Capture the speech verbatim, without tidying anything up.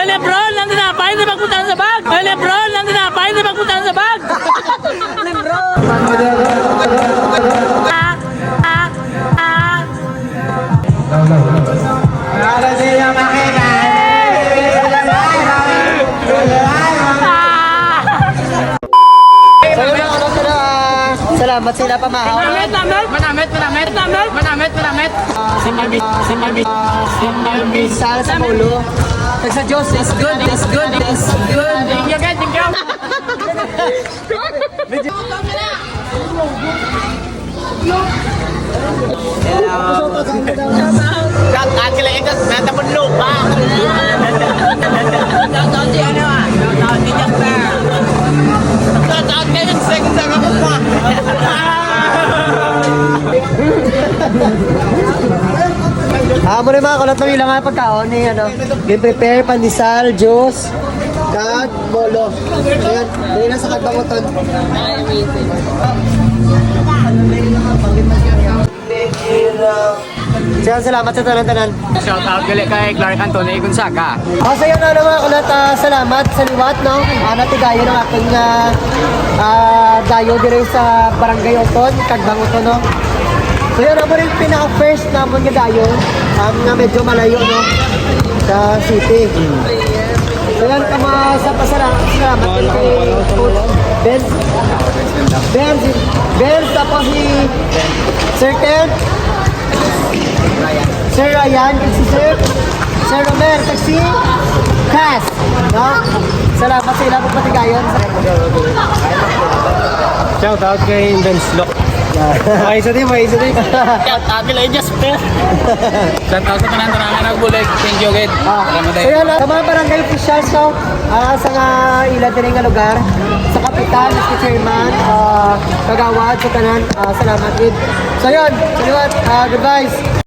Lebron, nandun na, paano na magpunta sa bag? Ay, Lebron, nandun na, paano na magpunta sa bag? Lebron. Ah, ah, ah. Para sila makita. Ah. So, yun, ano, ano, ah, salamat sila, pamahaw. Manamit, manamit, manamit, manamit, manamit, manamit, manamit. Ah, si Mami, ah, si Mami, ah, si Mami. Sa, sa ulo. Tag sa Diyos, it's good, it's good, it's good. Thank you, guys, thank you. Shout out kila Igas, nata mo lupa. Shout out si ano, ah. Shout out si Jasper. Shout out kay Vincent sa Kamusta. Ah, mo rin mga kulot ng ilang nga pagkaon ni, ano, yung prepare, pandesal, juice, kag bolo. Ayan, dali na sa kagbangutan. Siya, salamat sa tanan-tanan. Shout out gali kay Clark Anthony Gonzaga. O, so yun, ano, mga kulot, ah, salamat sa liwat, no? Ah, natigayon ang aking, ah, ah, dayo dire sa Barangay Oton, Kagbanguton, no? So yun, amo rin pinaka-first namon nga dayo, um, nga medyo malayo, no? Sa city. So yun, kama sa pasala-, salamat din kay Coach Benz. Benz, Benz, tapos si Sir Ken. Sir Ryan, kag si Sir, Sir Romel, kag si Cass, no? Salamat sa ilang pagpatigayon sa Shout out kay Benz Lock. May isa din, may isa din. Shout out kay Jasper. Shout out sa tanan-tanan nga nagbulig. Thank you, gid. Ah, salamat, so yun, ah, sa mga barangay officials, no? Ah, sa nga ila diri nga lugar, sa kapitan, sa chairman, ah, kagawad, sa tanan, ah, salamat, gid. So yun, salamat, ah, goodbye.